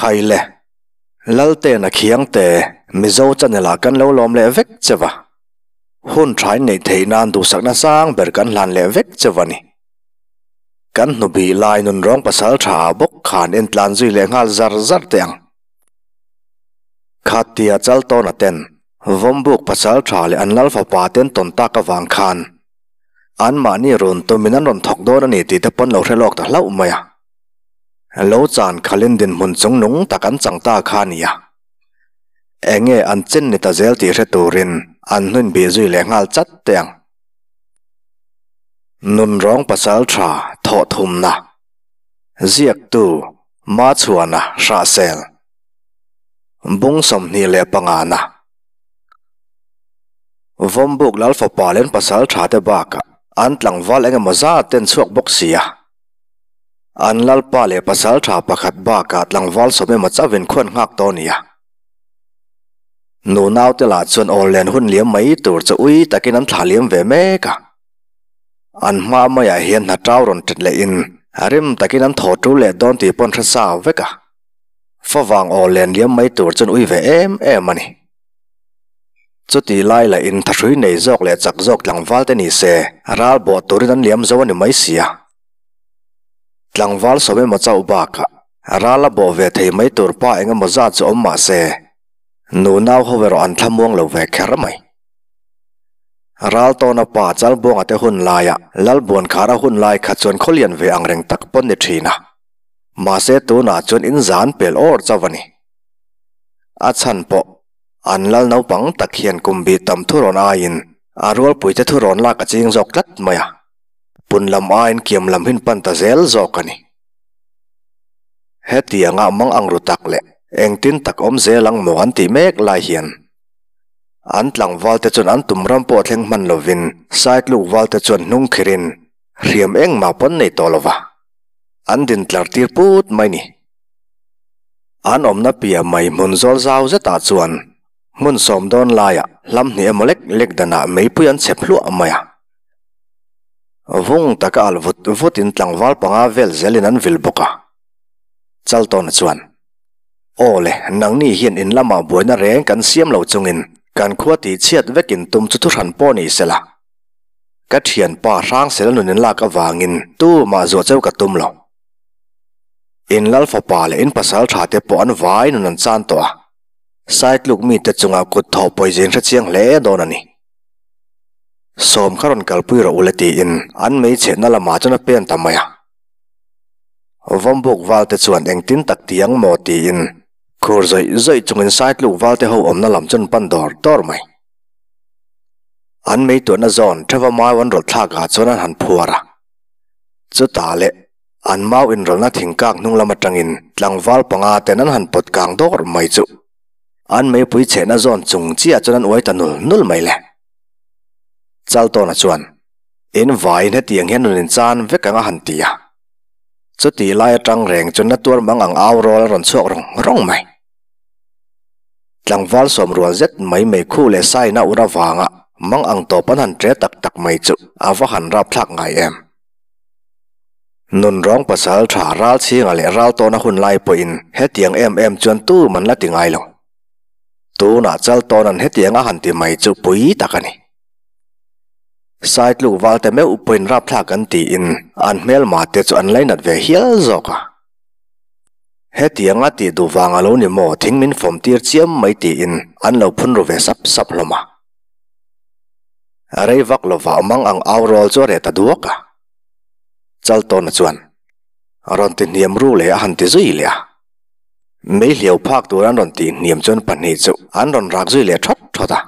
Khaile, Laltena Khiangte, Mizo channel ah kan lo lawm leh vek che va. Hun tha in neih theih nan duhsakna sang ber kan hlan leh vek che va ni. Kan hnubih lai nunrawng pasal tha ah bawk khan en tlan zui leh nghal zar zar teh ang. Khatia Chaltawna ten Vawmbuk pasal tha leh an lal fapa ten tawn tak avang khan anmahni run tumin an rawn thawk dawn a ni tih te pawn lo hre lawk ta hlauh mai a. Lo chan khalin dinhmun chung nung tak an chang ta kha a ni a. Enge an chen ni ta zel tih hre turin an hnuin bih zui leh nghal chat teh ang. Nunrawng pasal tha thawh thumna ziaktu Machhuana Hrahsel Bung 25 na Vawmbuk Lalfapa leh an pasal tha te bakah an tlangval eng emaw zat te an chhuak bawk si a. An lalpa leh pasal tha pakhat bakah tlangval sawm emaw chauhin khuan nghak tawh a ni a. Nu naute lah chuan awl len hun liam mai tur chu ui takin an thlah liam ve mek a. An hma maiah hian hna tau rawn ṭet lehin rim takin an thaw ṭul leh dawn tih pawn hre sa vek a. Favang awl len liam mai tur chuan ui ve em em a ni. Chuti lai lahin thahrui nei zawk leh chak zawk tlangval te ni se ral bawh turin an liam zo a ni mai si a. Tlangval sawm emaw chauh bakah ral a bawh ve thei mai tur pa eng emaw zat chu awm mah se, nu nau ho erawh an thlamuang lo ve kher mai. Ral tawna pa Chalbuanga te hun laia Lalbuankhara hun lai kha chuan khawlian ve ang reng tak pawn ni thin a, mahse tunah chuan in zan pel awr chauh a ni. A chhan pawh an lal naupang tak hian kum bih tam thurawn aiin a rualpuite thurawn lak a ching zawk tlat mai a. Pun lam aiin kiam lam hin pan ta zel zawk a ni. Hetianga mang ang ru tak leh engtin tak awm zel ang maw an tih mek lai hian an tlangval te chuan an tum ram pawh thleng hman lovin Saitluk val te chuan hnung khirin hriam engmah pawn nei tawh lova an din tlar tir put mai ni. An awmna piah mai hmun zawl zau zetah chuan hmun sawm dawn laiah hlam hnih emaw lek lek danah meipui an chep hluah mai a. Vung taka alh vut vutin tlangval panga vel zelin an vil bawk a. Chaltawna chuan, Aw le, nangni hian in lamah buaina reng kan siam lo chungin kan khua tih chhiat vekin tum chu thuhran pawh ni sela. Ka thianpa Hrangsel nun in lak avangin tu mah zuah cheu ka tum lo. In lal fapa leh in pasal tha te pawh an vai nun an chan tawh a. Saitluk mite chungah kut thawh pawizin hrechiang hle dawn a ni. Sawm kha rawn kalpui rawh ule tiin an mei chhetna lamah chuan a pen ta mai a. Vawmbuk valte chuan engtin tak ti ang maw tiin khur zawih zawih chungin Saitluk valte ho awmna lam chuan pan dawr dawr mai. An mei tuahna zawn theva mau an rawlh thlak ah chuan an han phuar a. Chutah leh an mau inrawlhna thingkak hnung lam atangin tlangval panga ten an han pawt kang dawr mai chu an meipui chhehna zawn chung chiah chuan an uai ta nul nul mai le. Chaltawna chuan, In vaiin hetiang hian rawn inchan vek ang a han ti a. Chuti lai atang reng chuan na tuar mang ang au rawl a rawn chhuak rawng rawng mai. Tlangval sawm rual zet mai mai khu leh saina ur avanga mang ang tawp an han ṭe tak tak mai chu a va han rapthlak ngai em. Nunrawng pasal ṭha Ralchhinga leh Raltawna hun lai pawhin hetiang em em chuan tu man la ti ngai lo. Tunah Chaltawna'n hetiang a han ti mai chu pui tak a ni. Saitluk valte meuh pawhin rapthlak an tiin an hmelma te chu an lainat ve hial zawk a. Hetianga tih duh vang a lo ni maw thing min fawm tir chiam mai tiin an lo phun ru ve sap sap hlawm a. Rei vak lovah mang ang au rawl chu a reh ta duak a. Chaltawna chuan rawn ti hniam ru leh a han ti zui leh a. Mei hliau phak tur an rawn tih hniam chuan pahnih chu an rawn rak zui leh thawt thawt a.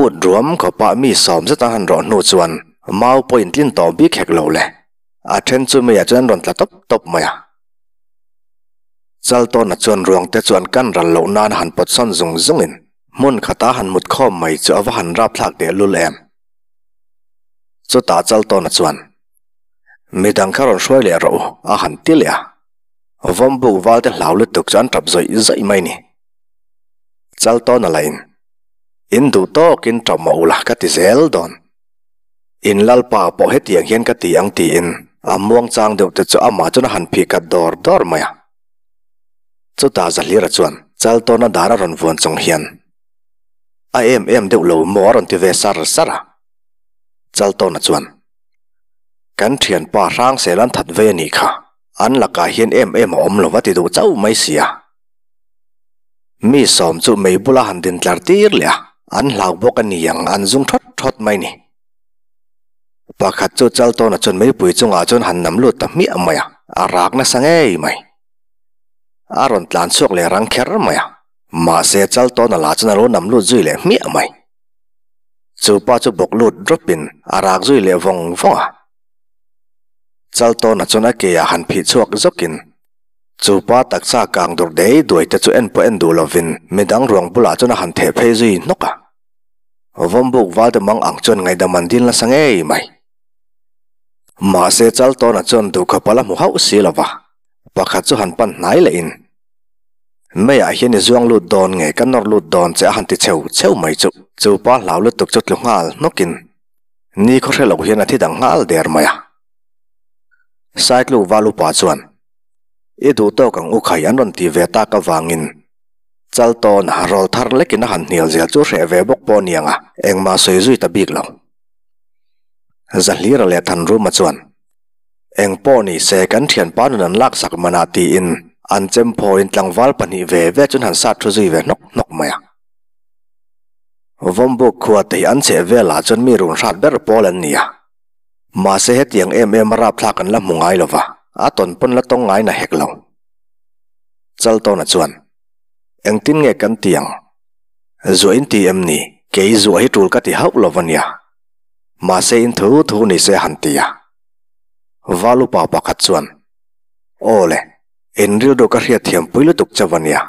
Ut ruam khawpah mi sawm zet an han rawh hnu chuan mau pawh in tlin tawh bik hek lo le. A then chu meiah chuan an rawn tla tawp tawp mai a. Chaltawna chuan ruang te chu an kan ral loh nan a han pawt sawn zung zungin hmun khata han mut khawm mai chu a va han rapthlak teh lul em. Chutah Chaltawna chuan, Midang kha rawn hruai leh rawh u, a han ti leh a. Vawmbuk valte hlau lutuk chu an tap zawih zawih mai ni. Chaltawna lahin, In duh tawkin tap mah ula ka ti zel dawn. In lalpa pawh hetiang hian ka ti ang tiin a muangchang deuh te chu amah chuan a han phih khat dawr dawr mai a. Chutah Zahlira chuan chal tawna dar a rawn vuan chung hian, A em em deuh lo maw a rawn ti ve sar sar a. Chal tawna chuan, Kan thianpa Hrangsel an that vei a nih kha, an lakah hian em em a awm lo va ti duh chauh mai sia. Mi sawm chu mei bula han din tlar tir leh a, an hlau bawk a ni ang an zung thawt thawt mai ni. Pakhat chu chal tawna chuan meipui chungah chuan han nam lut ta hmiah mai a, a rak nasa ngei mai. A rawn tlan chhuak leh rang kher mai a, mahse chal tawna lah chuan a lo nam lut zui leh hmiah mai. Chu pa chu bawk lut rawpin a rak zui leh vawng vawng a. Chal tawna chuan a ke ah han phih chhuak zawkin chu pa taksa kang dur dei duai te chu en pawh en duh lovin midang ruang bulah chuan a han theh phei zui hnawk a. Vawmbuk valte mang ang chuan ngaihdam an dil nasa ngei mai. Mahse Chaltawna chuan duhkhawp a la hmu hauh si lo va, pakhat chu han pan hnai leh in, Meiah hian i zuang lut dawn nge ka nawr lut dawn che a han ti cheu cheu mai chu. Chu pa hlau lutuk chu tlu nghal hnawk in, ni khaw hre lo hian a thi dang nghal der mai a. Saitluk val upa chuan, I duh tawk ang u khai an rawn ti ve tak avangin, Chaltawn rawl thar lekin a han hnial zel chu hreh ve bawk pawh niang a, engmah sawi zui ta bik lo. Zahlira leh Thanruma chuan, Eng pawh ni se kan thianpa nun an laksak manah tiin an chemphawiin tlangval pahnih ve ve chuan han sat thu zui ve hnawk hnawk mai a. Vawmbuk khua te hi an chheh velah chuan mi run hrat ber pawl an ni a. Mahse hetiang em em a rapthlak an la hmu ngai lova, a tawn pawn la tawng ngai na hek lo. Chaltawna chuan, Engtin nge kan ti ang? Zuah in ti em ni? Kei zuah hi tul ka ti hauh lo va nia. Mahse in thu thu ni se han ti a. Valupa pakhat chuan, Aw le, in rilru ka hriat thiam pui lutuk che va nia.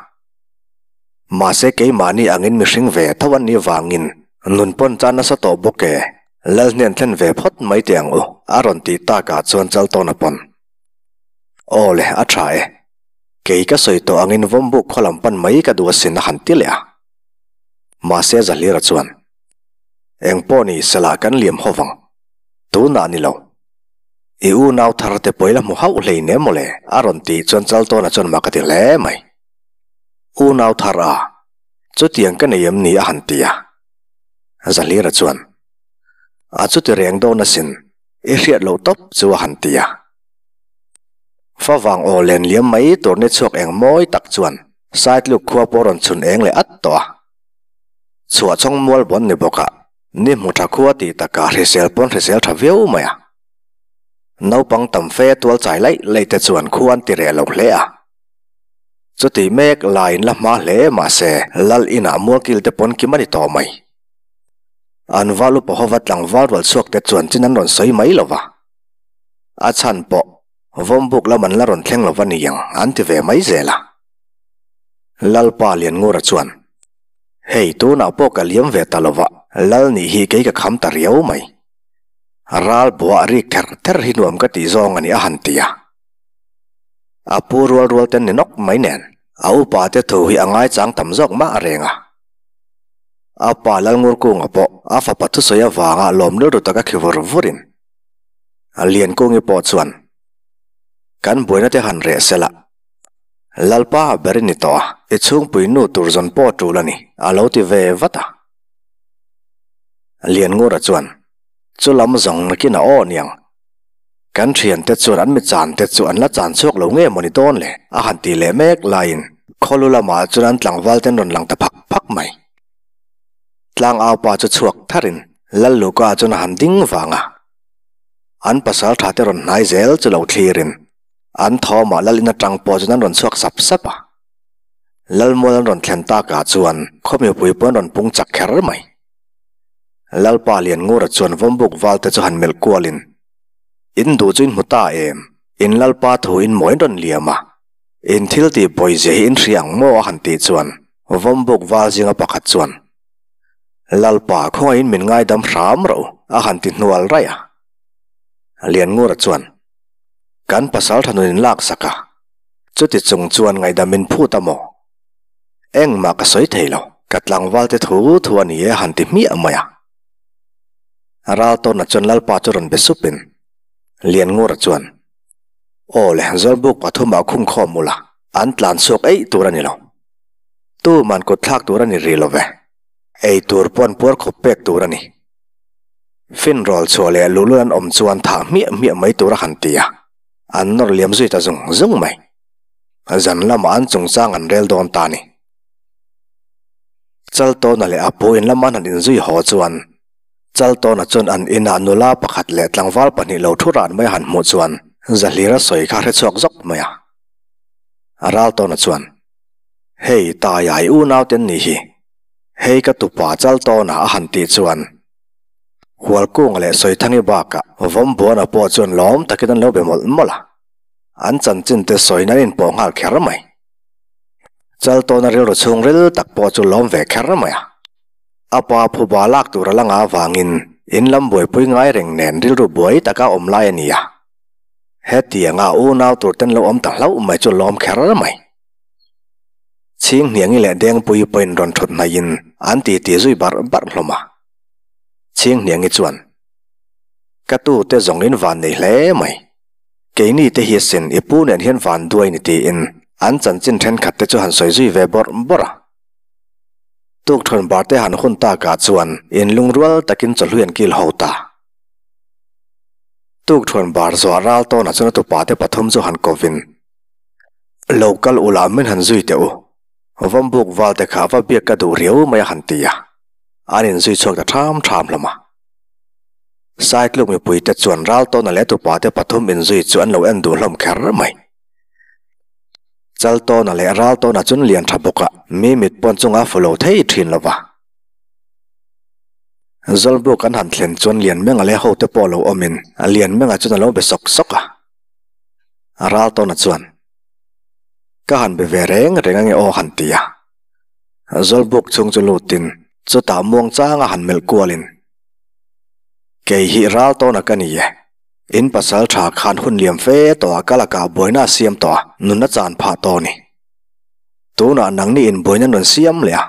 Mahse keimahni angin mihring ve tho an nih vangin nun pawn chan nasa tawh bawk e, Lal hnen thlen ve phawt mai teh ang u, a rawn tih takah chuan Chaltawna pawn, Aw le, a tha e. Kei ka sawi tawh angin Vawmbuk khaw lam pan mai ka duh asin a han ti leh a. Mahse Zahlira chuan, Eng pawh ni sela kan liam ho vang. Tunah ni lo. I unau thar te pawh i la hmu hauh hlei nem mawle a rawn tih chuan Chaltawna chuan mak a ti hle mai. Unau thar a, chutiang ka nei em ni a han ti a. Zahlira chuan, A chuti reng dawn asin, i hriat loh tawp chu a han ti a. Favang aw len liam mai tur ni chhuak eng mawi tak chuan Saitluk khua pawh rawn chhun eng leh at tawh a. Chhuah chawng mual bawn ni bawk a, ni hmu tha khua tih takah hrisel pawn hrisel tha viau mai a. Naupang tam fe tual chai laih laih te chuan khua an ti reh lo hle a. Chuti mek laiin la hma hle mahse lal inah mualkil te pawn kim a ni tawh mai. An val upa hova tlangval rual chhuak te chuan chin an rawn sawi mai lo va. A chhan pawh Vawmbuk lam an la rawn thleng lo va ni ang an ti ve mai zel a. Lalpa Lianngura chuan, Hei tunah pawh ka liam ve ta lo va, Lal nih hi kei ka kham ta riau mai. Ral buah rik ther ther hi nuam ka tih zawng a ni a han ti a. A pu rual rual ten ni nawk mai nen, a upa te thu hi a ngaichang tam zawk mah reng a. A pa Lalngurkunga pawh a fapa thusawi avanga lawm rilru taka khi vur vurin, A Liankungi pawh chuan, Kan buaina te han reh sela, Lalpa ber i ni tawh a, i chhungpui nu tur zawn pawh tul a ni, a lo ti ve vat a. Lianngura chuan, Chu lam zawng nakin a aw niang. Kan thiante chuan an mi chan te chu an la chan chhuak lo nge maw ni dawn le, a han ti leh mek laiin khawlu lamah chuan an tlangval ten rawn lang ta phak phak mai. Tlangau pa chu chhuak tharin Lalluka chuan a han ding vang a. An pasal tha te rawn hnai zel chu lo thlirin an thawmah lal in atang pawh chuan an rawn chhuak sap sap a. Lalmual an rawn thlen takah chuan khaw mipui pawh an rawn pung chak kher mai. Lalpa Lianngura chuan Vawmbuk val te chu han melh kualin, In duh chu in hmu ta em? In Lalpa thu in mawi in rawn liam a, in thil tih pawizia hi in hria ang maw? a han tih chuan Vawmbuk val zinga pakhat chuan, Lalpa khawngaihin min ngaidam hram ro a han ti hnual raih a. Lianngura chuan, Kan pasal tha nun in lak sak a, chuti chung chuan ngaihdam min phut a maw? Engmah ka sawi thei lo, ka tlangval te thu thu a ni e a han ti hmiah mai a. Raltawna chuan Lalpa chu rawn be supin, Lianngura chuan, Aw le, Zawlbuk pathumah khung khawm ula. An tlan chhuak eih tur a ni lo. Tuman kut thlak tur a ni rih lo ve. Ei tur pawn puar khup pek tur a ni. Finrawl chhuah leh luhlul an awm chuan thah hmiah hmiah mai tur a han ti a, an nawr liam zui ta zung zung mai. Zan lamah an chungchang an rel dawn ta a ni. Chaltawna leh a pu in lama an han inzui haw chuan Chaltawna chuan an inah nula pakhat leh tlangval pahnih lo thu ran mai a han hmuh chuan Zahlira sawi kha hre chhuak zawk mai a. Raltawna chuan, Hei, Taia i unau ten ni hi. Hei ka tupa Chaltawna a han tih chuan Hualkunga leh Sawithangi bakah Vawmbuana pawh chuan lawm takin an lo be mawlh mawlh a. An chanchin te sawiin an inpawh nghal kher mai. Chaltawna rilru chhungril tak pawh chu lawm ve kher mai a. A pa phuba lak tur a la ngah avangin in lam buaipui ngai reng nen rilru buai taka awm lai a ni a. Hetianga unau tur ten lo awm ta hlauh mai chu lawm kher mai. Chhinghniangi leh Dengpui pawhin rawn thut hnaihin an titi zui barh barh hlawm a. Chhinghniangi chuan, Ka tute zawng in van nei hle mai. Keini te hi asin i pu nen hian van duai ni tiin an chanchin thenkhat te chu han sawi zui ve bawrh bawrh a. Tukthawn bar te han hun takah chuan inlungrual takin chawhlui an kil ho ta. Tukthawn bar zuah ral tawnah chuan a tupa te pathum chu han kovin, Lo kal ula min han zui teh u. Vawmbuk val te kha va biak ka duh riau mai a han ti a. An inzui chhuak ta ṭham ṭham hlawm a. Saitluk mipuite chuan Raltawna leh tupate pathum inzui chu an lo en duh hlawm kher mai. Chaltawna leh Raltawna chun lian tha bawk a, mi mit pawn chunga fu lo thei thin lo va. Zawlbuk an han thlen chuan Lianmenga leh hote pawh lo awmin Lianmenga chuan a lo be sawk sawk a. Raltawna chuan, Ka han be ve reng reng ange aw han ti a. Zawlbuk chhung chu lutin chutah muangchanga han melh kualin, Kei hi ral tawna ka ni e. In pasal tha khan hun liam fe tawh a ka lakah buaina a siam tawh a, nun a chan phah tawh a ni. Tunah nangni in buaina nun siam leh a,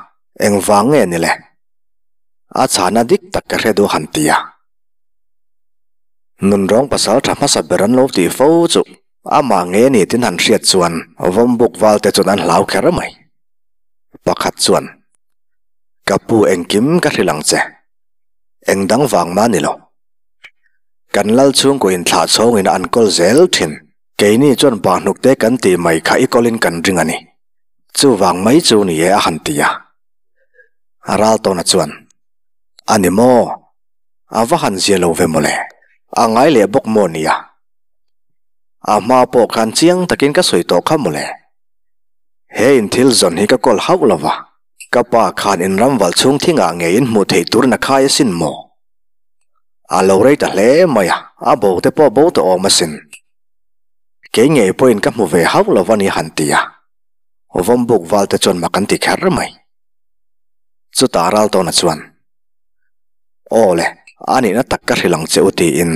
engvang nge ni le? A chhana dik tak ka hre duh han ti a. Nunrawng pasal tha hmasa ber an lo tih fo chu amah nge ni tin han hriat chuan vawmbuk val te chuan an hlau kher mai. Pakhat chuan, Ka pu engkim ka hrilh ang che. Eng dang vang mah ni lo. Kan lal chhungkaw in thlah chhawng in an kawl zel thin. Keini chuan pa hnuk te kan tih mai kha i kawlin kan ring a ni. Chuvang mai chu ni e a han ti a. Raltawna chuan, A ni maw? A va han zia lo ve mawle. A ngai leh bawk maw nia? A hma pawh khan chiang takin ka sawi tawh kha mawle. He in thil zawn hi ka kawl hauh lo va. Ka pa khan in ram valh chhung thingah ngei in hmuh theih turin a khai asin maw? A lo rei ta hle mai a, a bo te pawh bo ta awm asin. Kei ngei pawhin ka hmu ve hauh lo va ni han ti a. Vawmbuk val te chuan mak an ti kher mai. Chutah Raltawna chuan, Aw le, a nihna tak ka hrilh ang che u tiin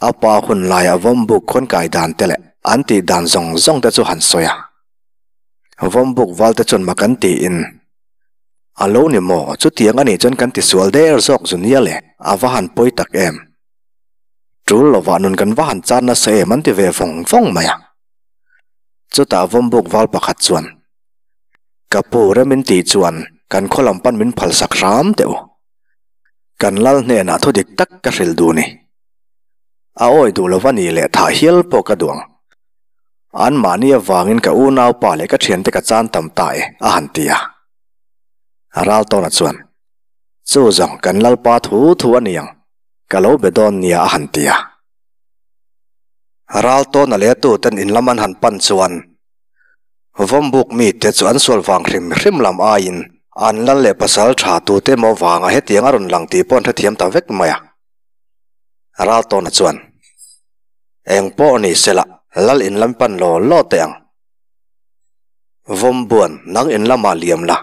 a pa hun laiah Vawmbuk khawn kai dan te leh an tih dan zawng zawng te chu han sawi a. Vawmbuk valte chuan mak an tiin, A lo ni maw? Chutiang a nih chuan kan tisual der zawk zu nia le, a va han pawi tak em? Tul lovah nun kan va han chan nasa em an ti ve vawng vawng mai a. Chutah Vawmbuk val pakhat chuan, Ka pu rem in tih chuan kan khaw lam pan min phalsak hram teh u. Kan lal hnenah thu dik tak ka hrilh duh ni. A awi duh lova ni leh thah hial pawh ka duh ang. An mahni avangin ka unaupa leh ka thiante ka chan tam ta e, a han ti a. Raltawna chuan, Chu zawng kan Lalpa thu thu a ni ang, ka lo be dawn nia a han ti a. Raltawna leh a tuten in lam an han pan chuan Vawmbuk mite chu an sual vang hrim hrim lam aiin an lal leh pasal tha tute emaw vanga hetiang a rawn lang tih pawh an hrethiam ta vek mai a. Raltawna chuan. Eng pawh ni sela, lal in lam pan law law teh ang. Vawmbuan, nang in lamah liam la,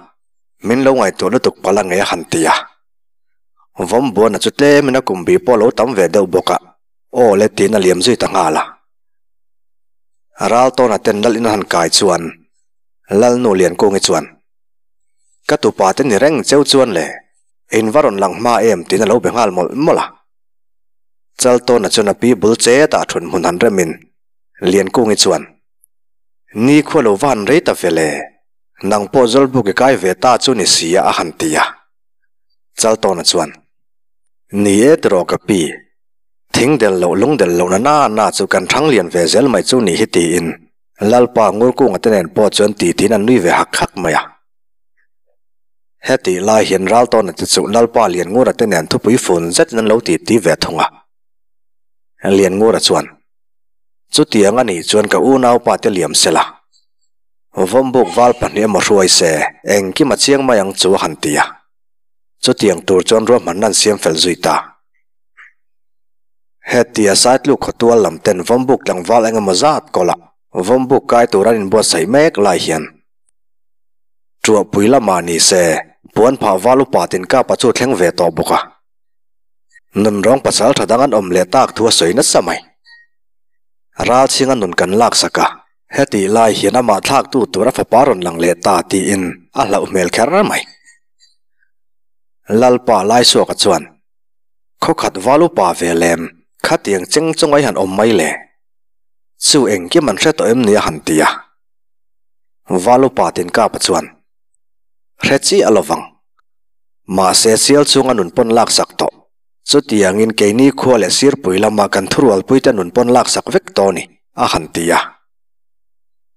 min lo ngaihtuah lutuk palh a nge a han ti a. Vawmbuana chu tlemin a kum bi pawh a lo tam ve deuh bawk a, aw le tiin a liam zui ta nghal a. Raltawna ten lal in a han kai chuan, Lalnu Liankungi chuan, Ka tupa te ni reng cheu chuan le, in va rawn lang hma em tiin a lo be nghal mawlh mawlh a. Chaltawna chuan a pi bul che tah thun hmun han remin Liankungi chuan, Nikhua lo va han rei ta ve le, nang pawh Zawlbuk i kai ve ta chu ni sia a han ti a. Chaltawna chuan, Ni e tiraw ka pi, thing del loh lung del lohna na na chu kan thang lian ve zel mai chu ni hi tiin Lalpa Ngurkunga te nen pawh chuan titiin an nui ve hak hak mai a. Hetih lai hian Raltawna te chu Lalpa Lianngura te nen thupui fun zetin an lo titi ve thung a. Lianngura chuan, Chutiang a nih chuan ka unaupa te liam se la, Vawmbuk val pahnih emaw hruai se, engkim a chiang mai ang chu a han ti a. Chutiang tur chuan ruahmanna an siam fel zui ta. Hetia Saitluk khawtual lam ten Vawmbuk tlangval engemaw zat kawlah Vawmbuk kai tur an inbuatsaih mek lai hian Ṭuahpui lamah ni se puan phah val upa tin kapa chu thleng ve tawh bawk a. Nunrawng pasal tha dang an awm leh tak thu a sawi nasa mai. Ralchhinga nun kan laksak a, hetih lai hian amah thlaktu tur a fapa rawn lang leh ta tiin a hlauh hmel kher mai. Lalpa Laisuaka chuan, Khawkhat val upa ve lem, khatiang cheng chunga i han awm mai le? Chu engkim an hre tawh em ni a han ti a. Val upa Tinkapa chuan, Hre chiah lovang. Mahse sial chunga nun pawn laksak tawh. Chutiangin keini khua leh sirpui lama kan thurualpuite nun pawn laksak vek tawh ni, a han ti a.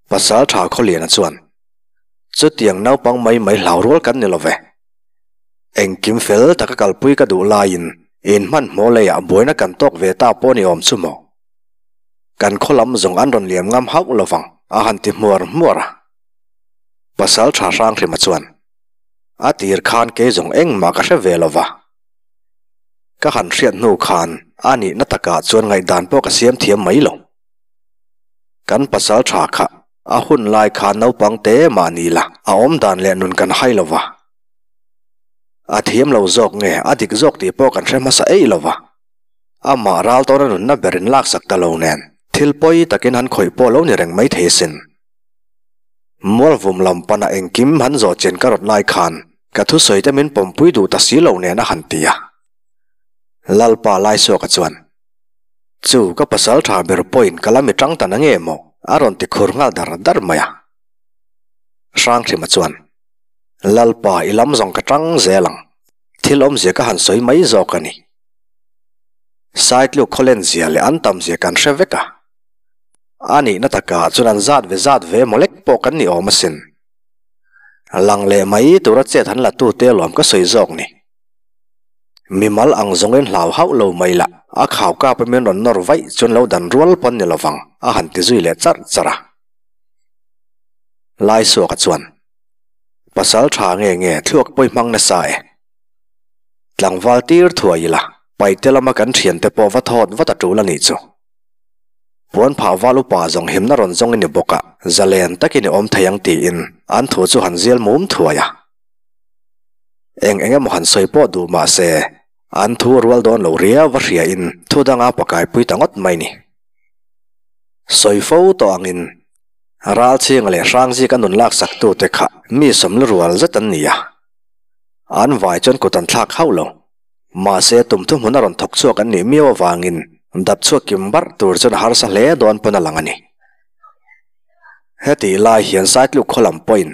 Pasal tha Khawliana chuan, Chutiang naupang mai mai hlau rual kan ni lo ve. Engkim fel taka kalpui ka duh laiin in hmanhmawh leiah buaina kan tawk ve ta pawh ni awm chu maw? Kan khaw lam zawng an rawn liam ngam hauh lo vang, a han ti hmuar hmuar a. Pasal tha Hranghrima chuan, A tir khan kei zawng engmah ka hre ve lo va. Ka han hriat hnu khan a nihna takah chuan ngaihdan pawh ka siam thiam mai lo. Kan pasal tha kha a hun lai khan naupang te mah ni la a awm dan leh nun kan hai lo va. A thiam lo zawk nge a dik zawk tih pawh kan hre hmasa eih lo va. Amah ral tawna nunna berin laksak ta lo nen thil pawi takin han khawih pawh lo ni reng mai thei sin. Mualvum lam pana engkim han zawh chen ka rawt lai khan ka thusawi te min pawmpui duh ta si lo nen a han ti a. Lalpa Laisuaka chuan, Chu ka pasal tha ber pawhin ka la mi tang ta na nge maw? a rawn ti khur nghal dar dar mai a. Hranghrima chuan, Lalpa i lam zawng ka tang zel ang, thil awmzia ka han sawi mai zawk a ni. Saitluk khawlen zia leh an tam zia kan hre vek a. A nihna takah chuan an zat ve zat ve mawlek pawh kan ni awm asin. Lang leh mai tura chet han la tute alawm ka sawi zawk ni. Mimal ang zawngin hlau hauh lo mai lah, a khau kap a min rawn nawr vaih chuan lo dan rual pawn ni lovang a han ti zui leh charh charh a. Laisuaka chuan, Pasal tha nge nge thluak pawi hmang nasa e. Tlangval tir thuai ila, paite lama kan thiante pawh va thawt vat a tul a nih chu. Puan phah val upa zawng himna rawn zawng i ni bawk a, zalen takin i awm thei ang tiin an thu chu han zial mum thuai a. Eng eng emaw han sawi pawh duh mah se, an thu a rual dawn lo riau va hriain thu danga pakaipui ta ngawt mai ni. Sawi fo tawh angin Ralchhinga leh Hrangzika nun laksaktute kha mi sawmlu rual zet an ni a, an vai chuan kut an thlak hauh lo. Mahse, tum thuhmun a rawn thawk chhuak an nih miau avangin dap chhuak kim barh tur chuan a harsa hle dawn pawn a lang a ni. Hetih lai hian Saitluk khaw lam pawhin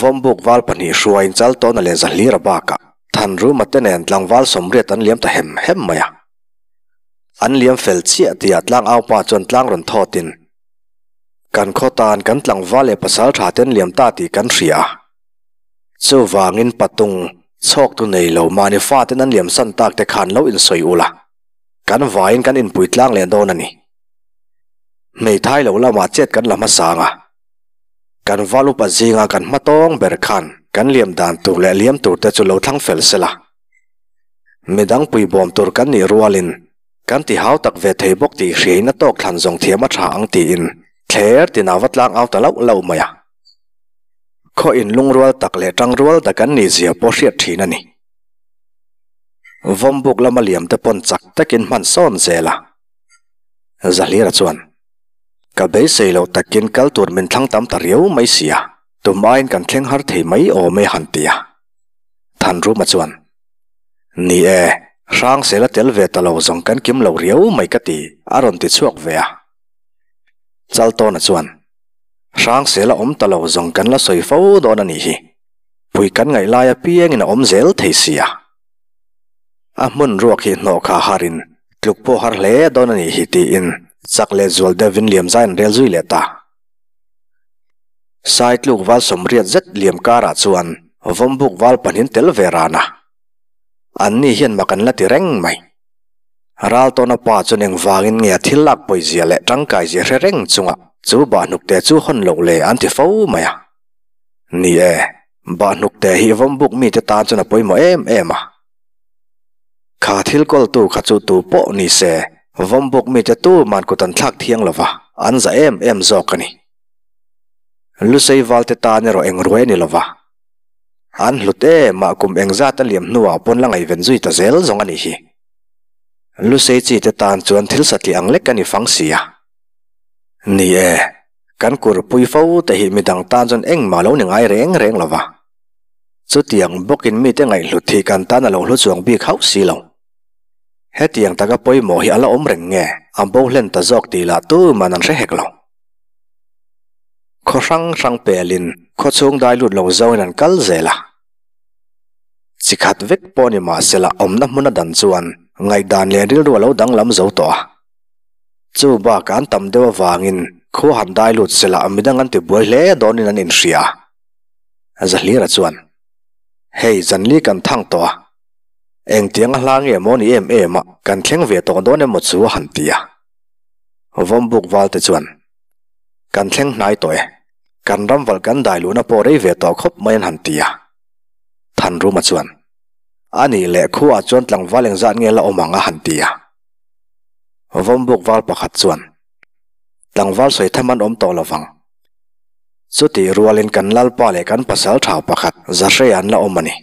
Vawmbuk val pahnih hruaiin Chaltawna leh Zahlira bakah Thanruma te nen tlangval sawmriat an liam ta hem hem mai a. An liam fel chiah tihah tlangaupa chuan tlang rawn thawtin, Kan khaw tan kan tlangval leh pasal tha te an liam ta tih kan hria a. Chuvangin patung, chhawktu nei lo mahni faten an liam san tak te khan lo insawi ula, kan vaiin kan inpui tlang leh dawn a ni. Hmeithai lo lamah chet kan la hmasa ang a, kan val upa zinga kan hma tawng ber khan kan liam dan tur leh liam tur te chu lo thlang fel sela. Midang puibawm tur kan nih rualin kan ti hau tak ve thei bawk tih hriain a tawk thlan zawng thiam a tha ang tiin thler tinah va tlang au ta lauh lauh mai a. Khaw inlungrual tak leh tangrual tak an nih zia pawh hriat thin a ni. Vawmbuk lama liam te pawn chak takin hman sawn zel a. Zahlira chuan, Ka beisei loh takin kal tur min thlang tam ta riau mai sia, tum aiin kan thleng har thei mai awm e han ti a. Thanruma chuan, Ni e, Hrangsela tel ve ta lo zawng kan kim lo riau mai ka ti, a rawn ti chhuak ve a. Chaltawna chuan. Hrangsel a awm ta lo zawng kan la sawi fo dawn a nih hi. Pui kan ngaih lai apiangin a awm zel thei sia. A hmun ruak hi hnawh kha harin tluk pawh har hle dawn a nih hi tiin chak leh zual deuhin liam zai an rel zui leh ta. Sai tluk val sawmriat zet liam karah chuan vawmbuk val pahnin tel ve ran a. Anni hian mak an la ti reng mai. Raltawna pa chuan engvangin nge a thil lak pawizia leh tangkaizia hre reng chunga chu bahhnukte chu hawn loh le an ti fo mai a. Ni e, bahhnukte hi vawmbuk mite tan chuan a pawimawh em em a. Kha thil kawltu kha chu tu pawh ni se, vawmbuk mite tuman kut an thlak thiang lo va, an za em em zawk a ni. Lusei valte tan erawh eng ruai a ni lo va. An hlut em a, kum engzat a liam hnuah pawn la ngaihven zui ta zel zawng a nih hi. Lusei chi te tan chuan thil satliah ang lek a ni fang si a. Ni e, kan kurpui fo te hi midang tan chuan engmah lo ni ngai reng reng lo va. Chutiang bawkin mite ngaihhlut hi kan tan a lo hlu chuang bik hauh si lo. Hetiang taka pawimawh hi a la awm reng nge, a bo hlen ta zawk tih lah tuman an hre hek lo. Khaw hrang hrang pelin khaw chhung dai lut lo zoin an kal zel a. Chi khat vek pawh ni mahsela awmna hmun a dan chuan ngaihdan leh rilru a lo danglam zo tawh a. Chu bakah an tam deuh avangin khua han dai lut sela midang an tibuai hle dawnin an inhria a. Zahlira chuan, Hei, zanli kan thang tawh a, engtiang a hla nge maw ni em em a, kan thleng ve tawh dawn emaw chu a han ti a. Vawmbuk valte chuan, Kan thleng hnai tawh e, kan ram valh kan dai luhna pawh rei ve tawh khawp mai an han ti a. Thanruma chuan, A nih leh khuaah chuan tlangval engzat nge la awm ang a han ti a. Vawmbuk val pakhat chuan, Tlangval sawi tham an awm tawh lovang. Chutih rualin kan Lalpa leh kan pasal tha pakhat Zahre an la awm a ni.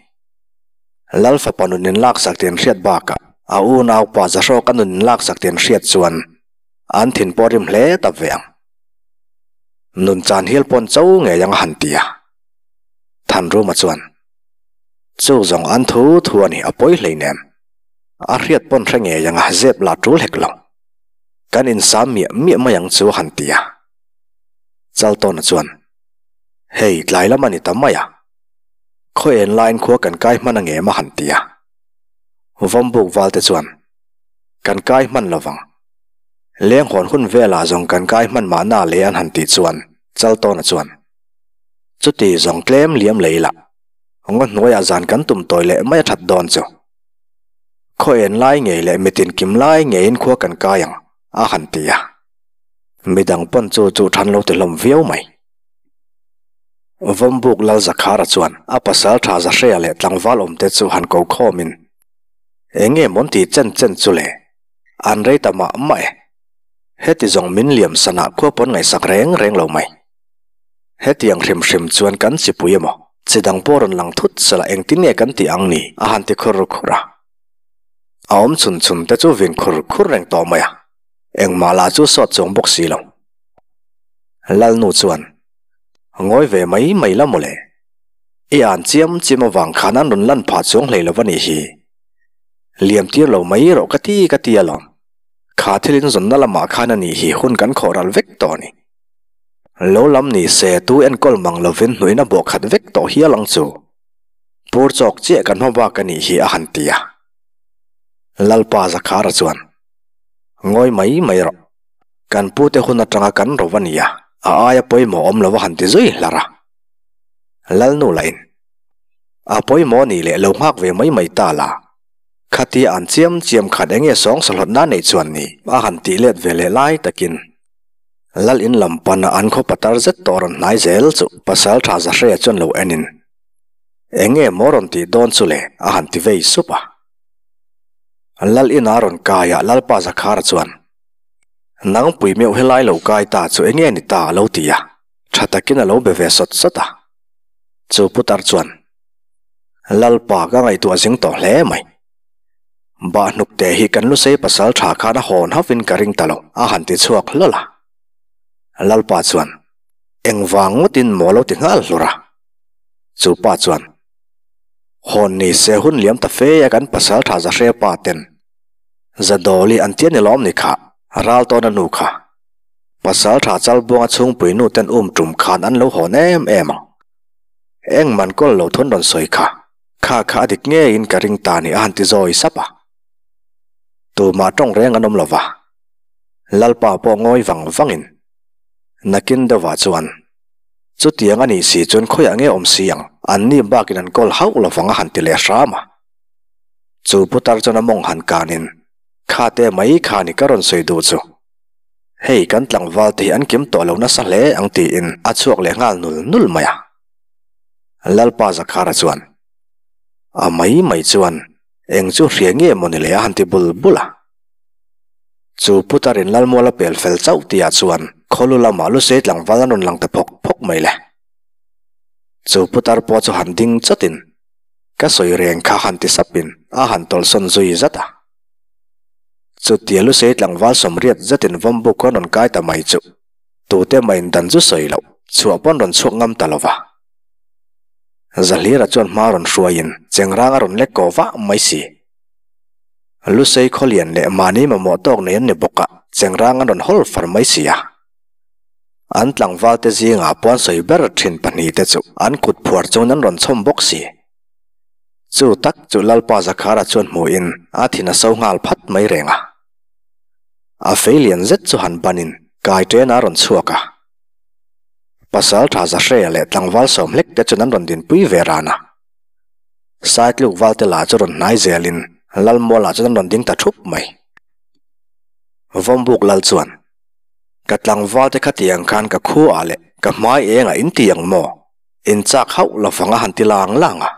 Lal fapa nun in laksak tih an hriat bakah a unaupa Zahrawka nun in laksak tih an hriat chuan an thin pawh rim hle ta ve ang. Nun chan hial pawn cho ngei ang a han ti a. Thanruma chuan, Chu zawng an thu thu a ni a pawi hleinem. A hriat pawn hre ngei ang a zep lah tul hek lo. Kan insam miah miah mai ang chu a han ti a. Chaltawna chuan, Hei, tlai lam a ni ta mai a. Khaw en laiin khua kan kai hman angem a han ti a. Vawmbuk valte chuan, Kan kai hman lo vang. Lenghawn hun velah zawng kan kai hman mahna le an han tih chuan Chaltawna chuan, Chuti zawng tlem liam lei lah. Ngaw hnuaiah zan kan tum tawi leh mai a that dawn chu. Khaw en lai ngei leh mitin kim lai ngeiin khua kan kai ang, a han ti a. Midang pawn chu chu than lo ti hlawm viau mai. Vawmbuk Lal Zakhara chuan a pasal tha Zahrea leh tlangval awmte chu han ko khawmin, Eng nge mawn ti chen chen chu le? An rei ta mah mah e. Heti zawng min liam sanah khua pawn ngaihsak reng reng lo mai. Hetiang hrim hrim chuan kan chipui emaw, chi dang pawh rawn lang thut sela engtin nge kan tih ang ni? a han ti khur khur a. A awm chhun chhun te chu vin khur khur reng tawh mai a. Engmah lah chu sawt chuang bawk si lo. Lalnu chuan, Ngawi ve mai mai la mawle. I an chiam chiam avang khan an rawn lan phah chuang hlei lo a nih hi. Liam tir lo mai rawh ka ti ka ti alawm. Kha thil in zawnna lamah khan a nih hi hun kan khawh ral vek tawh a ni. Lo lam ni se tu enkawl mang lovin hnuin a bawh khat vek tawh hial ang chu. Pur chawk chiah kan hma bak a nih hi a han ti a. Lalpa Zakhara chuan, Ngawi mai mai rawh. Kan pute hun atanga kan ro a nia, a aia pawimawh awm lo a han ti zui hlar a. Lalnu lahin, A pawimawh ni leh lo nghak ve mai mai ta la. Khatia an chiam chiam khat enge sawng sahlawt na neih chuan ni a han tih let ve leh lai takin Lal in lam pana an khaw patar zet tawh rawn hnai zel chu pasal tha Zahrea chuan lo enin, Enge maw rawn tih dawn chu le a han ti vei sup a. Lal ina rawn kai a Lalpa Zakhara chuan, Nangpui meuh helai lo kai ta chu enge ni ta a lo ti a, tha takin a lo be ve sawt sawt a. Chu putar chuan, Lalpa ka ngaihtuah zing tawh hle mai. Bahhnukte hi kan lusei pasal tha khan a hawn hauhin ka ring ta lo a han ti chhuak hlawl a. Lalpa chuan, Engvang ngawtin maw lo ti nghal hlur a. Chu pa chuan, Hawn ni se hun liam ta fe a kan pasal tha Zahre pa ten Zadawli an tia ni lawm ni kha, ral tawn a nu kha. Pasalṭha Chalbuanga chhungpui nu ten um tum khan an lo hawn em em ang. Eng man kawl lo thun rawn sawi kha, kha kha a dik ngeiin ka ring ta ni a han ti zawi sap a. Tumah tawng reng an awm lo va, Lalpa pawh ngawi vang vangin nakin deuhah chuan chutiang a nih si chuan khawiah nge awm si ang, anni bakin an kawl hauh lo vang a han ti leh hram a. Chu putar chuan a mawng han kanin, Khate mai kha ni ka rawn sawi duh chu. Hei kan tlangval te hi an kim tawh lo nasa hle ang tiin a chhuak leh nghal nul nul mai a. Lalpa Zakhara chuan, A mai mai chuan eng chu hria nge maw ni le a han ti bul bul a. Chu putarin Lalmual a pel fel chauh tihah chuan khawlu lamah lusei tlangval an rawn lang ta phawk phawk mai le. Chu putar pawh chu han ding chawtin ka sawi reng kha han ti sapin a han tawlhsawn zui zat a. Chutia lusei tlangval sawmriat zetin vawmbuk an rawn kai ta mai chu tute mahin dan chu sawi loh chhuah pawn rawn chhuak ngam ta lo va. Zahlira chuan hma rawn hruaiin chengrang a rawn lek ko vah mai si. Lusei khawlian leh mahni mamawh tawk nei an ni bawk a, chengrang an rawn hawl far mai si a. An tlangvalte zingah puan sawi ber thin pahnihte chu an kut phuar chungin an rawn chhawm bawk si. Chu tak chu Lalpa Zakhara chuan hmuhin a thin a so nghal phat mai reng a. A fei lian zet chu han banin kai ṭen a rawn chhuak a. Pasal ṭha Zahreia leh tlangval sawm hlek te chuan an rawn dinpui ve ran a. Saitluk valte lah chu rawn hnai zelin Lalmualah chuan an rawn ding ta ṭhup mai. Vawmbuk Lal chuan, Ka tlangval te khatiang khan ka khuaah leh ka hmai engah in ti ang maw? In chak hauh lo vang a han ti lang lang a.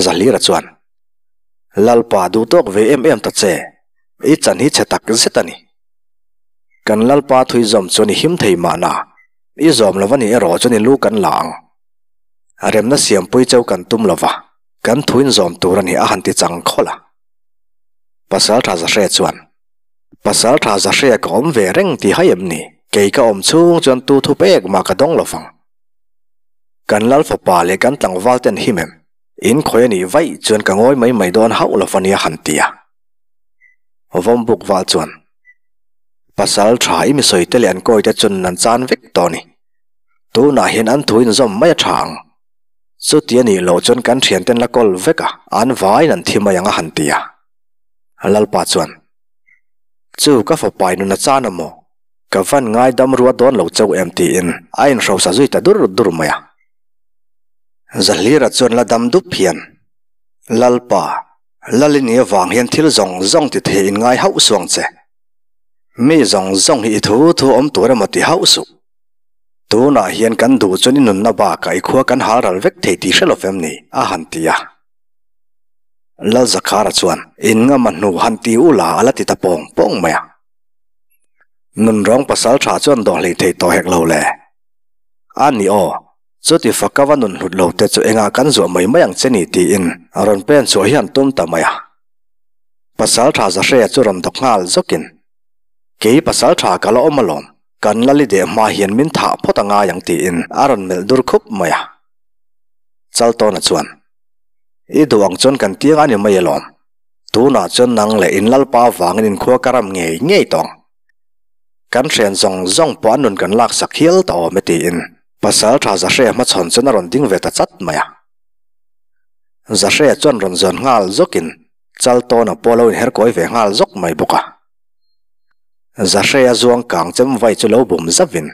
Zahlira chuan, Lalpa duh tawk ve em em ta che, i chan hi chhe tak zet a ni. Kan Lalpa thui zawm chuan i him thei mahna, i zawm lo va nih erawh chuan i lu kan la ang. Remna siampui cheu kan tum lo va, kan thuin zawm tur a ni a han ti chang khawlh a. Pasaltha Zahre chuan, Pasaltha Zahre ka awm ve reng ti hai em ni? Kei ka awm chhung chuan tu thu pek mah ka dawng lo vang. Kan lal fapa leh kan tlangval ten him em? In khawi a nih vaih chuan ka ngawi mai mai dawn hauh lo ania han ti a. Vawmbuk val chuan, Pasal tha i mi sawi te leh an kawi te chuan an chan vek tawh a ni. Tunah hian an thu inzawm mai a tha ang. Chuti a nih loh chuan kan thian ten la kawl vek a, an vaiin an thi mai ang a han ti a. Lalpa chuan, Chu ka fapa i nun a chan a maw? Ka van ngai dam rua dawn lo chauh em tiin a inhrosa zui ta dur dur mai a. Zahlira chuan la dam dup hian, Lalpa, Lalini avang hian thil zawng zawng ti thei in ngai hauh suang che. Mi zawng zawng hi i thu thu awm tur emaw ti hauh suh. Tunah hian kan duh chuan i nunna bakah i khua kan hal ral vek thei tih hre lo fem ni, a han ti a. Lal Zakhara chuan, In ngam a hnu han ti u la a la ti ta pawng pawng mai a. Nunrawng pasal tha chuan dawh hlei thei tawh hek lo le. A ni aw, chuti faka va nun hlut lo te chu engah kan zuah mai mai ang che ni tiin a rawn pen chhuah hian tum ta mai a. Pasal tha Zahreia chu rawn dawk nghal zawkin, Kei pasal tha ka la awm alawm, kan lali deh hma hian min thah phawt a ngai ang tiin a rawn melh dur khup mai a. Chaltawna chuan, I duh ang chuan kan tiang a ni mai alawm, Tunah chuan nang leh in Lalpa avangin in khua ka ram ngei ngei tawng. Kan hrian zawng zawng pawh a nun kan laksak hial ta awm e tiin Pasal Tha Zahre hmachhawn chuan a rawn ding ve ta chat mai a. Zahre chuan rawn zawn nghal zawkin chal tawna pawh a lo inher kawi ve nghal zawk mai bawk a. Zahre a zuang kang chem vai chu lo bum zavin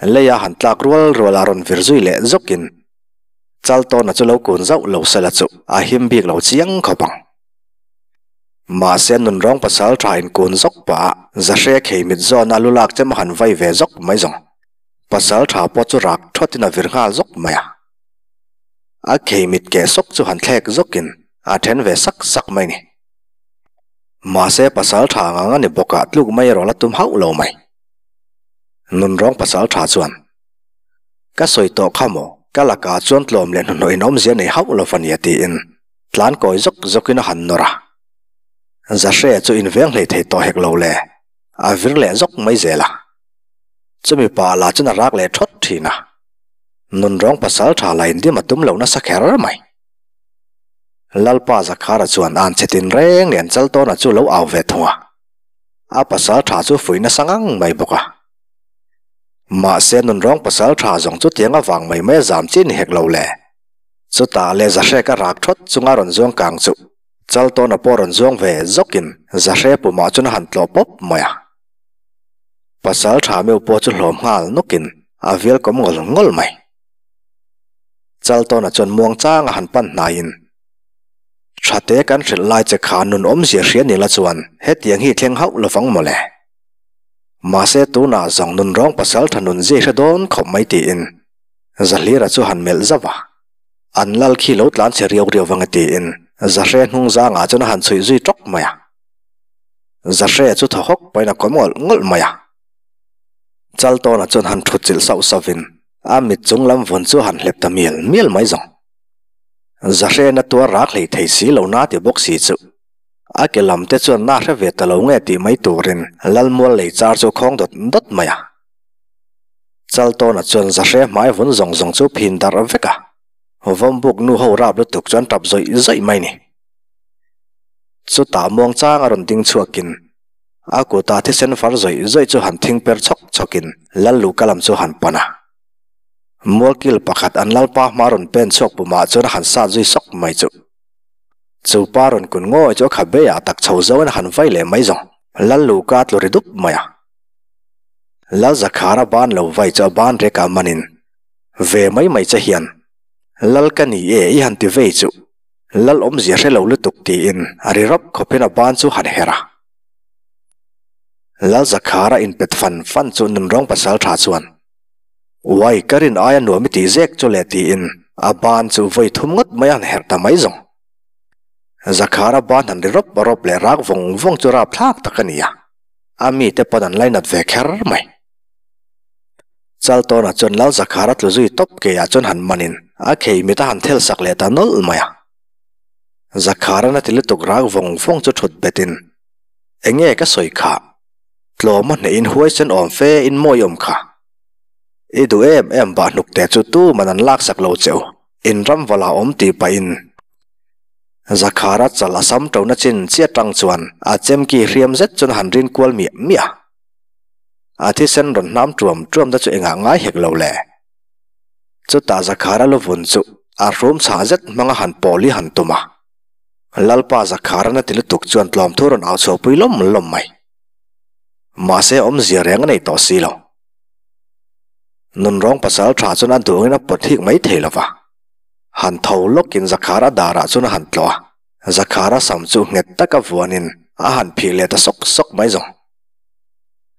leia han tlak rual rual a rawn vir zui leh zawkin Chaltawna chu lo kun zauh lo sela chu a him bik lo chiang khawp ang. Mahse nunrawng pasal tha in kun zawk pah a Zahre khei mit zawna lu lak chem a han vai ve zawk mai zawng. Pasal tha pawh chu rak thawtin a vir nghal zawk mai a. A khei mit keh sawk chu han thlek zawkin a then ve sak sak mai ni. Mahse pasal tha ngang a ni bawk a tluk mai erawh la tum hauh lo mai. Nunrawng pasal tha chuan. Ka sawi tawh kha maw? Ka lakah chuan tlawm leh hnuhnawh in awmzia nei hauh lo ania tiin tlan kawi zawk zawkin a han nawr a. Zahre chu inveng hlei thei tawh hek lo le, a vir leh zawk mai zel a. Chumi pa lah chuan a rak leh thawt thin a. Nunrawng pasal tha la indim a tum lo nasa kher mai. Lalpa Zakhara chuan an che tin reng lian chal tawna chu lo au ve thung a. A pasal tha chu fuih nasa ngang mai bawk a. Mahse nunrawng pasal tha zawng chutiang avang mai mai a zam chi ni hek lo le. Chutah leh Zahrek a rak thawt chunga rawn zuang kang chu Chaltawna pawh rawn zuang ve zawkin Zahre pumah chuan a han tlawh pawp mai a. Pasal tha meuh pawh chu hlawm nghal nawkin a vial kawm ngawl ngawl mai. Chaltawna chuan muang changa han pan hnaiin, Thate kan hrilh lai che kha nun awmzia hria ni la chuan hetiang hi thleng hauh lovang mawle. Mahse tunah zawng nunrawng pasal tha nun zia hre dawn khawp mai tiin Zahlira chu han melh zauh a. An lal khi lo tlan chhe riau riau vang e tiin Zahre hnung zangah chuan a han chhuih zui tawk mai a. Zahre chu thaw hawk pahin a kawm ngawlh ngawlh mai a. Chaltawna chuan han thut chilh sauh sauhin a mit chung lam vun chu a han hlep ta mial mial mai zawng. Zahre na tuar rak hlei thei si lo na ti bawk si chu. A ke lam te chuan na hre ve ta lo nge tih mai turin Lalmual lei char chu khawng dawt dawt mai a. Chaltawna chuan Zahre hmai vun zawng zawng chu phin darh vek a, Vawmbuk nu ho rap lutuk chuan tap zawih zawih mai ni. Chutah muang chang a rawn ding chhuakin a kuta thisen far zawih zawih chu han thing per chhawk chhawkin Lalluka lam chu han pan a. Mualkil pakhat an Lalpa hma rawn pen chhuak pumah chuan a han sat zui sawk mai chu. Chu pa rawn kun ngawi chu a kha beiah tak chho zoin a han vai leh mai zawng Lalluka tlu ri dup mai a. Lal Zakhara ban lo vai chu a ban rek a manin, Ve mai mai che hian, Lal ka ni e i han ti vei chu, Lal awmzia hre lo lutuk tiin a ri rawp khawpin a ban chu han her a. Lal Zakhara inpet fan fan chu nunrawng pasal tha chuan, Uai ka rin aia nuam i tih zek chu le tiin a ban chu vawi thum ngawt mai a han herh ta mai zawng. Zakhara ban han ri rawp rawp leh rak vawng vawng chu rapthlak tak a ni a. A mite pawn an lainat ve kher mai. Chaltawna chuan Lal Zakhara tlu zui tawp keiah chuan han manin a khei mit a han thel sak leh ta nawlh mai a. Zakhara'n a ti lutuk rak vawng vawng chu thut betin, Enge ka sawi kha? Tlawm a hnehin huaisen awm fe in mawi awm kha. I duh em em bah hnukte chu tuman an laksak lo che u, in ram vala awm tih pahin Zakhara chal a sam ṭona chin chiah ṭang chuan a chemki hriam zet chuan a han rin kual miah miah a. A thisen rawn hnam ṭuam ṭuam te chu engah ngai hek lo le. Chutah Zakhara lu vun chu a hrum chhah zet hmang a han pawl hi han tum a. Lalpa Zakhara na ti lutuk chuan tlawmthu rawn au chhuahpui lawm lawm mai. Mahse awmzia reng a nei tawh si lo. Nunrawng pasal ṭha chuan a duhangin a pawt hik mai thei lo va. Han tho lawkin Zakhara darah chuan a han tlawh a, Zakhara sam chu nghet taka vuanin a han phih leh ta sawk sawk mai zawng.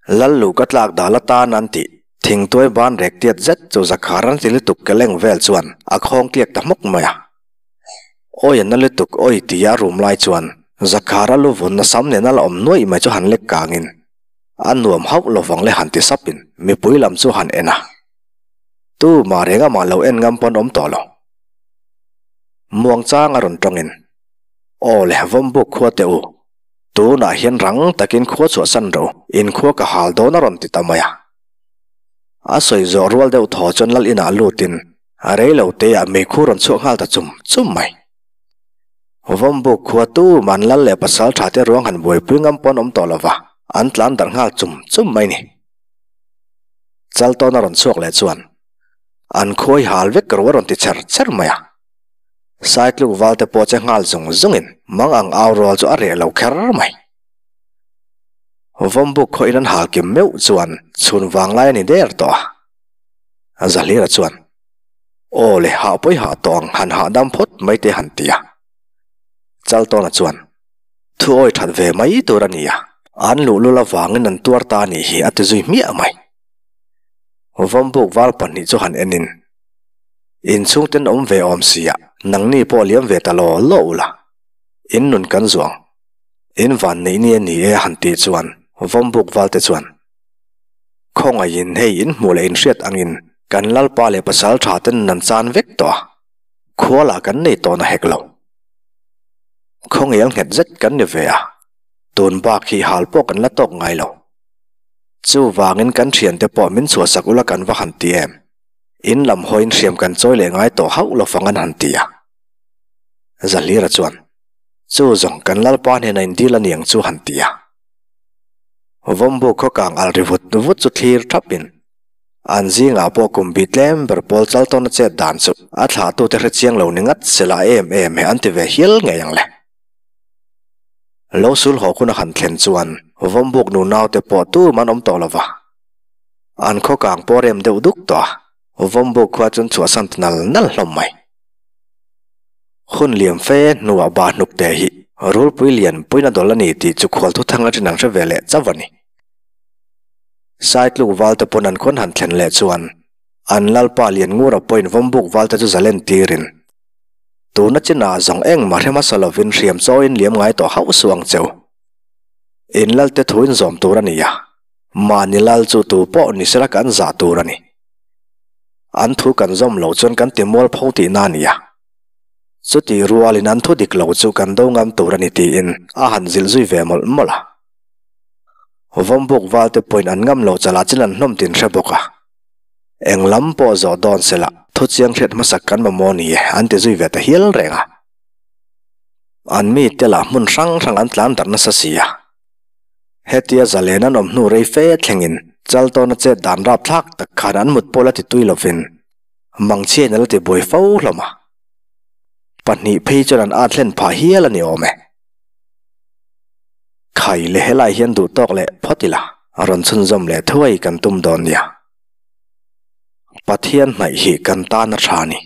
Lallu ka tlak dal atan an tih thingtuai ban rek tiat zet chu Zakhara'n ti lutuk ke leng vel chuan a khawng tliak ta hmawk mai a. Awi a na lutuk awi tia a rum lai chuan Zakhara lu vunna sam nena la awm nuaih mai chu han lek kangin a nuam hauh lovang le han ti sapin mipui lam chu han en a. Tu mah reng amah lo en ngam pawn awm tawh lo. Muang chang a rawn tawngin, Aw le, Vawmbuk khua teh u. Tunah hian rang takin khua chhuahsan ro, in khua ka hal dawn a rawn ti ta mai a. A sawi zawh rual deuh thaw chuan lal inah lutin a rei lo teah meikhu rawn chhuak nghal ta chum chum mai. Vawmbuk khua tu man lal leh pasal tha te ruang han buaipui ngam pawn awm tawh lova, an tlan darh nghal chum chum mai ni. Chaltawn a rawn chhuak leh chuan an khuai hal vek ro a rawn ti chher chher mai a. Saitluk val te pawh che nghal zung zungin mang ang au rual chu a reh lo kher mai. Vawmbuk khawhin an hal kim meuh chuan chhun vang lai a ni der tawh a. Zahlira chuan, Aw le, hah pawi hah tawh ang, han hahdam phawt mai te han ti a. Chaltawna chuan, Thu awi that ve mai tur a ni a, an luhlul avangin an tuar ta a nih hi a ti zui hmiah mai. Vawmbuk val pahnih chu han enin, Inchhung ten awm ve awm sia, nangni pawh liam ve ta law law ula, in nun kan zuang, in van neih ni a ni e a han tih chuan Vawmbuk val te chuan, Khawngaihin hei in hmuh leh in hriat angin kan Lalpa leh pasal tha ten nun an chan vek tawh a, khua lah kan nei tawh na hek lo. Khawngel nghet zet kan ni ve a, tun bak hi hal pawh kan la tawk ngai lo. Chuvangin kan thiante pawh min chhuahsak ula kan va han ti em? In lam hawiin hriam kan chawi leh ngai tawh hauh lo fang an han ti a. Zahlira chuan, Chu zawng kan Lalpa hnena in dil a niang chu han ti a. Vawmbu khaw kang al ri vut vut chu thlir thapin. An zingah pawh kum bi tlem ber pawl chal tawna chet dan chu a thlahtute hre chiang lo ni ngat sela em em he an ti ve hial ngei ang le. Lo sul haw hun a han thlen chuan Vawmbuk nu naute pawh tum an awm tawh lo va. An khaw kang pawh rem deuh duk tawh a, Vawmbuk khua chuan chhuahsan ta nal nal hlawm mai. Hun liam fe hnuah bah hnuk te hi rulpui lian puiin a dawl a ni tih chu khual thuthang aṭin an hre ve leh chauh a ni. Saitluk valte pawn an khawn han thlen leh chuan an lalpa Lianngura pawhin Vawmbuk valte chu zalen tirin tuna chinah zawng engmah hre hmasa lovin hriam chawiin liam ngai tawh hauh suh ang cheu. In lalte thuin zawm tur a ni a, mahni lal chu tu pawh ni sela kan zah tur a ni. An thu kan zawm loh chuan kan ti mual pho tihna a ni a. Chuti rualin an thu dik lo chu kan do ngam tur a ni tiin a han zilh zui ve mawlh mawlh a. Vawmbuk valte pawhin an ngam lo chalah chin an hlawm tin hre bawk a. Eng lam pawh zawh dawn sela thu chiang hriat hmasak kan mamawh ni e an ti zui ve ta hial reng a. An mite lah hmun hrang hrang an tlan darh nasa si a. Hetia zalen an awm hnu rei fe thlengin chal tawna chet dan rapthlak tak khan an mut pawh la ti tui lovin mangchhiain a la ti buai fo hlawm a. Pahnih phei chuan an at hlen phah hial a ni awm e. Khai le helai hian duh tawk leh phawt ila rawn chhunzawm leh thuai kan tum dawn nia. Pathian hnaih hi kan tan a tha a ni.